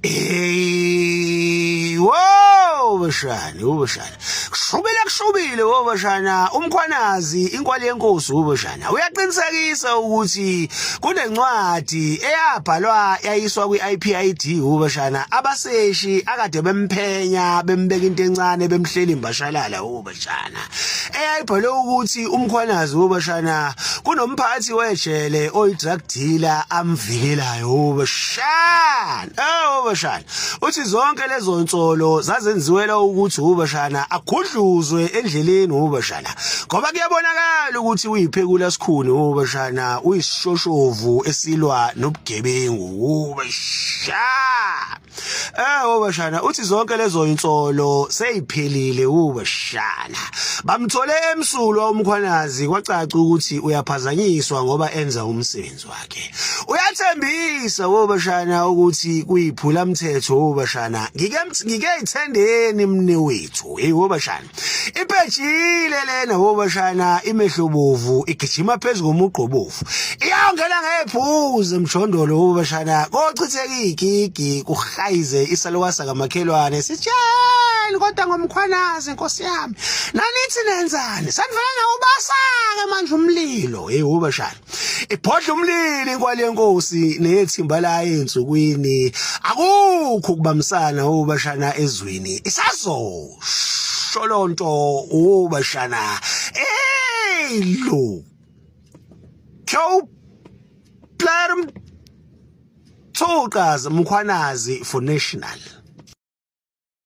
Hey, wo bashana, wo bashana. Kushubile kushubile wo bashana, umkhwanazi inkwali yenkosi wo bashana. Uyaqinisekisa ukuthi kunencwadi eyabhalwa yayiswa kwi-IPID wo bashana. Abaseshi akade bemphenya bembeka into encane bemhleli imbashalala wo bashana. Eyayibhalwe ukuthi umkhwanazi wo bashana kunomphathi wejele oyi-drug dealer amvikelayo wo bashana. Eh ubashana. Uthi zonke lezo nsolo zazenziwela ukuthi ubashana agudluzwe endleleni ubashana. Ngoba kuyabonakala ukuthi uyiphekula sikhuni ubashana, uyisishoshovu esilwa nobugebengu ubashana. Eh ubashana uthi zonke lezo insolo seyiphelile ubashana. Bamthole emsulwa umkhwanazi kwacaca ukuthi uyaphazanyiswa ngoba enza umsebenzi wakhe. Uyathembisa wobashana ukuthi kuyiphula mthetho wobashana. Ngike ngike ithendeni mnewethu. Hey wobashana. Ipejile lena wobashana imehlobovu igijima phezulu komugqobovu. Iyongena ngephuze emjondolo wobashana. Kochitheka igigi kuhayize isalukasa kamakhelwane sitsheni kodwa ngomkhwanazi nkosi yami. Nanithi nenzani? Sanivela nawubasa-ke manje umlilo. Hey wobashana. Ibhodla umlilo inkwali yenkosi neyethimba layo ensukwini akukho ukubambisana ubashana ezweni isazo sholonto ubashana elo Joe Player Thokazi Mkhwanazi for national.